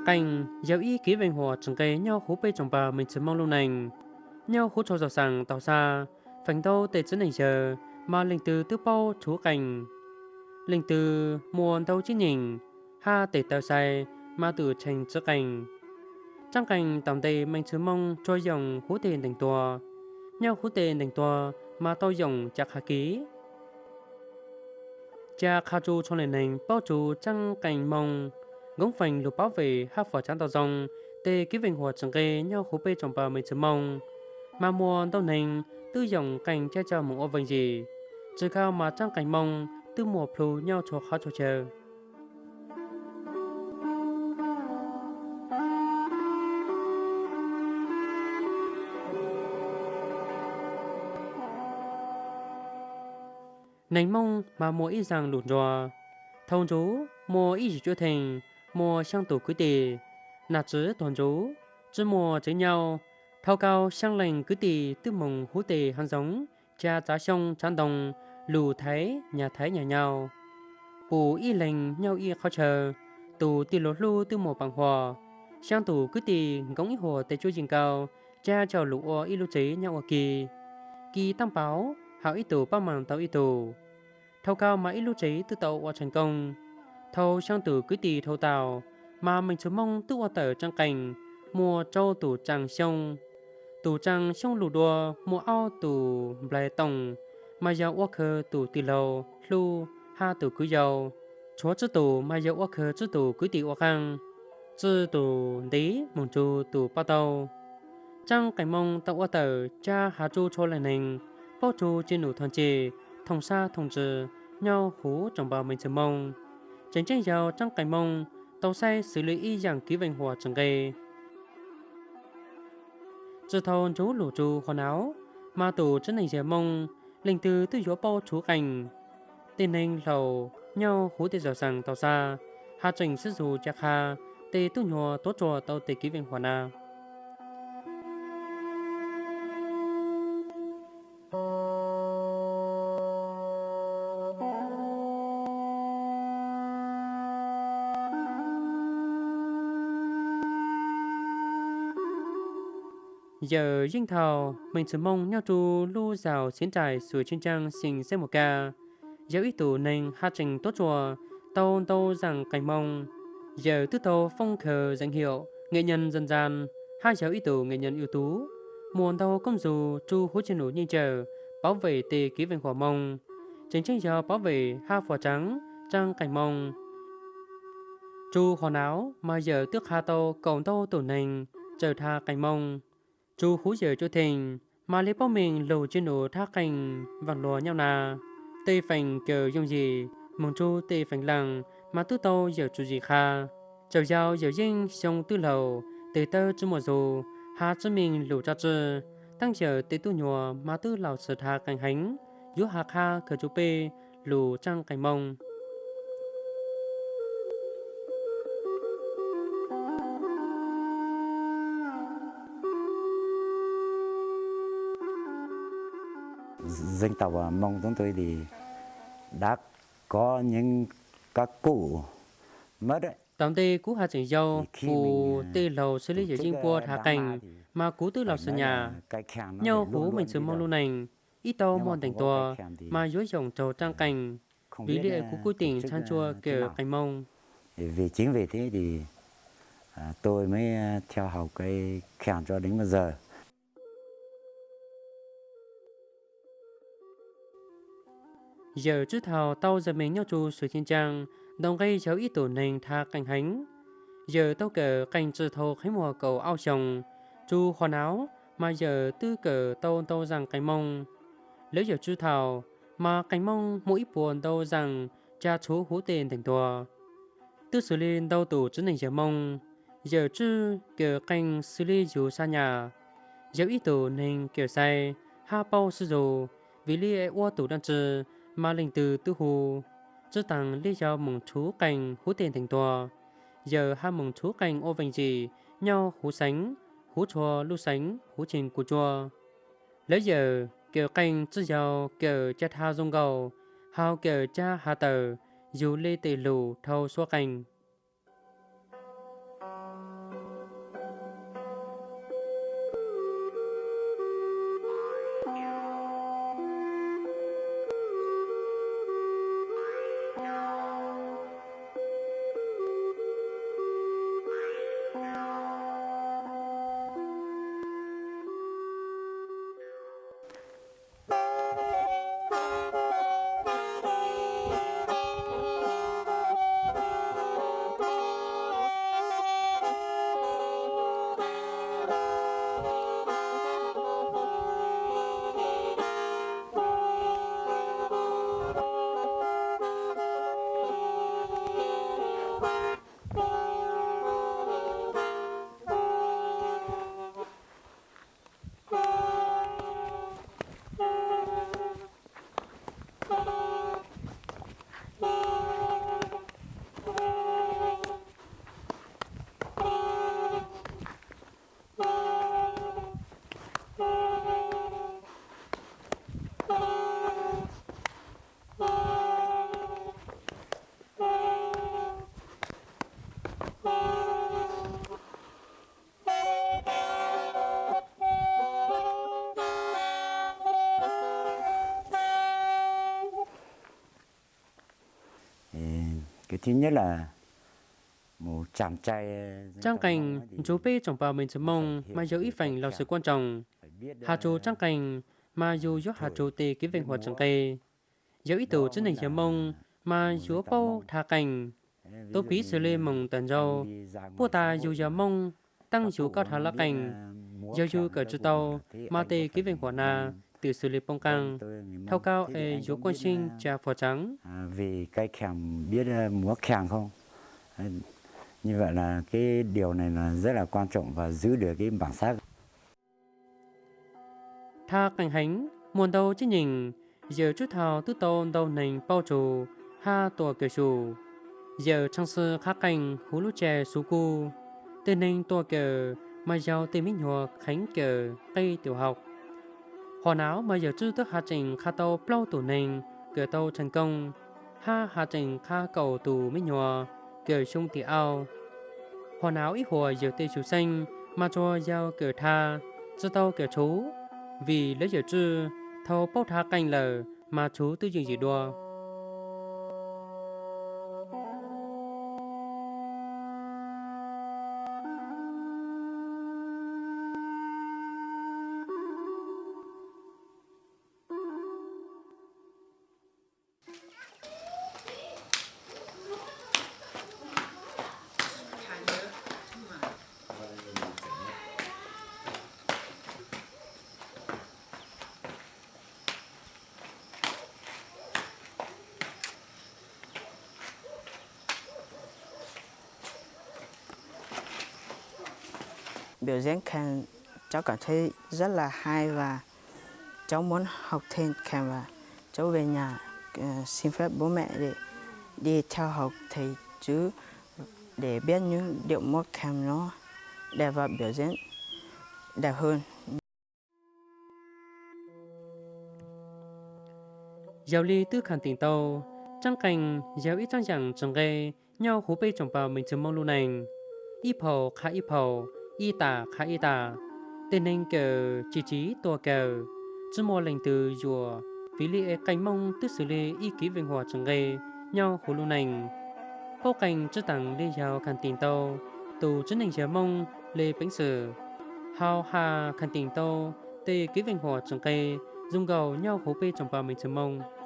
Qeej yog ib kev veej huam tseem nqe nyob huv peb tsoom pawg Meej Txwv Mooj lub neej. Nyob huv tsho zam xeem Taug Xa, feem ntau tej txiv neej yawg mas leej twg twb paub rhuv qeej. Leej twg muaj ntau tib nyeem hab tes taw xais mas twb tshee txwv qeej. Tsaab qeej tau ntes Meej Txwv Mooj tsuas yoom huv tej ntees tuag. Nyob huv tej ntees tuag mas tau yoom ca qha kiv, ca qha tsu tsho leej neeg paub tsu tsaab qeej moo. Nkoov feem lug pab vej hab fom tsaav ntau zoo tej kev veej huam tseem nqe nyob huv peb tsoom pawg Meej Txwv Mooj, mas muaj ntau neeg twb yoom qeej ca coj moog ua veej yim, tsi kau mas tsaab qeej moo twb muaj plhu nyob txhua qhov txhua chaw. Neeg Moob mas muaj ib zaaj lug ntsuag. Thaus ntsuv muaj ib yim cuab theej, muaj xyaa tug kwv tij. Nam tsi tuag ntsuv, tsi muaj tsev nyob. Dhau kau xyaa leej kwv tij twb moog huv tej haav zoov, ca txav xyoob tsav ntoo, lug thaiv nyag thaiv nyag nyaub, pum ib leeg nyob ib qhov chaw. Tug tij laug hlub twb muaj paam huam, xyaa tug kwv tij nkoov ib huam tej cuab yeej nkaus, ca coj lug ua ib lub tsev nyob ua ke. Kis taab paus, hauv ib tug paab maam tau ib tug. Dhau kau mas ib lub tsev twb tau ua tshee koob. Thaus xyaa tug kwv tij dhau tau, mas Meej Txwv Mooj twb ua tawm tsaab qeej muaj rau tug tsaa xyoob. Tug tsaa xyoob lug dua muaj aub tug nplais tooj, mas yog ua khaws tug tij laug hlub hab tug kwv yau. Tshuav tsib tug mas yog ua khaws tsib tug kwv tij ua qaab, tsib tug ntev moog tsug tug pab tau. Tsaab qeej moo tau ua tawm ca has tsu tsho leej neeg paub tsu ceg num thoj ceg, thooj sab thooj ntsws nyob huv tsoom pawg Meej Txwv Mooj. Tseem ceeb yog tsaab qeej moo tau saib xws le ib yaam kev veej huam tseem nqe. Tsi thaus ntsuv lug tsu hov nauv, mas tug txiv neej yawg Moob leej twg twb yuav paub rhuv qeej. Tej neeg laus nyob huv tej zag xeem Taug Xa has tseem xwb zug ca qha tej tub nyuas tuav ruam tau tej kev veej huam na. Yawm Yeej Thaus, Meej Txwv Mooj nyob rua lub zag Xiav Nraim Xuas Xiav Ntsaaj Xeem Xeeb Mus Kaj, yog ib tug neeg has tseem tuav ruam tau ntau zaaj qeej moo. Yawm twb tau foob khaws danh hiệu nghệ nhân dân gian, hab yog ib tug nghệ nhân ưu tú, muaj ntau koob ntsug tsu huv ceg num nyeej cawm, pov vem tej kev veej huam moo, tseem ceeb yog pov vem hab fom tsaav tsaab qeej moo. Tsu hov nauv mas yawm twb qha tau kaum ntau tug neeg tsawm dha qeej moo. Tsu huv yawm cuab theej, mas le paub meej lug ceg num dha qeej vaaj luag nyob na. Tej feem kawm yooj yim moog tsu tej feem laaj mas twb tau yawm tswv zis qha. Tsaum yau yawm yeej xyoo twb laug, tes taw tsi muaj zug, has tsi meej lug tsab tswj. Taab yawm tej tub nyuas mas twb laug txhwm dha qeej heev, yuav has qha khaws tsu peb lug tsaab qeej moo. Dân tộc Mông chúng tôi thì đã có những các cụ mất đấy. Tau ntej kuv has tseem yau, kuv tej laug xws li yawm yeej puab dha qeej, mas kuv twb laug xwm nyam. Nyob huv Meej Txwv Mooj lub neej, ib tau muaj ntees tuag mas yuav yoom raug tsaab qeej, vim li es kuv kuj teem tshaav tsua kawm qeej moo. Vì chính vì thế thì tôi mới theo học cái khèng cho đến bây giờ. Yawm tswv thaus tau zam meej nyob tsu Xuas Xiav Ntsaaj, ntau nqe yog ib tug neeg dha qeej heev. Yawm tau kawm qeej tsi thaus qheev muag kaum ob xyoos. Tsu hov nauv mas yawm twb kawm tau ntau zaaj qeej moo. Lawv yawm tswv thaus mas qeej moo muaj ib puas ntau zaaj ca tshuv huv tej ntees tuag. Twb xws li ntau tus txiv neej yawg moo, yawm tswv kawm qeej xws li yug xa nyam. Yog ib tug neeg kawm xais hab paub xwb zug, vim li es ua tug dlaab tsi mas leej twg twb hu. Tswv taag li yog moog tshuv qeej huv tej ntees tuag, yawm has moog tshuv qeej ua veej yim nyob huv xeev, huv txhua lub xeev huv cheej kuv cuab. Lawv yawm kawm qeej tsi yog kawm ca dha zoo nkaus, hau kawm ca has tawm yug le tej lug dhau xuab qeej. Tsaab qees nrug peb tsoom pab mej txwv Moob mas yog ib feem lug xwm kuaj tsoom. Has tsug tsaab qees mas yug yuav has tsug tej kev veej huam tseem nqe. Yog ib tug txiv neej yawg Moob mas yuav paub tha qees. Tus piv xws le moos tawm ntsaus, puab tas yug yog Moob, taab yug koj tha lub qees. Yog yug kawm tsi tau mas tej kev veej huam na twm xws le poob qaab. Thov koj es yuav kuaj seej tsa fuam tseev. Tha qees heev, muaj ntau tib neeg, yawm tswb thaus twb tau ntau neeg pauj tsug hab tuam kawm sum. Yawm tshee xwm qha qees huv lub tsaig xuv kuj, tej neeg tuam kawm mas yog tej miv nyuas kheev kawm qej tiam haum. Hom nav mas yawm tswb twb has tseem qha tau plaub tug neeg kawm tau tshee kooj, hab has tseem qha kaum tug miv nyuas kawm xyoo tim au. Hom nav ib huam yawm tej xyum xeej mas tsuas yog kawm tha, tsi tau kawm tshuv, vim lawv yawm tswb thaus paub tha qees lawm mas tshuv twb yooj yim dua. Biểu diễn khen, cháu cảm thấy rất là hay và cháu muốn học thêm khen và cháu về nhà, ờ, xin phép bố mẹ để đi theo học thầy Chứ để biết những điệu múa khen nó đẹp và biểu diễn đẹp hơn. Yog li twb khav teem tau, tsaab qees yog ib tsaab yaam tseem nqe nyob huv peb tsoom pab mej txwv Moob lub neej. Ib phaum qha ib phaum, ib tam qha ib tam, tej neeg kawm tsi tsiv tuam kawm, tsi muaj leej twg yuam, vim li qeej Moob twb xws li ib kev veej huam tseem nqe nyob huv lub neej. Paub qees tsi taag le yog khav teem tau tus txiv neej yawg Moob le peev xwm, hau has khav teem tau tej kev veej huam tseem nqe zoo nkaus nyob huv peb tsoom pab mej txwv Moob.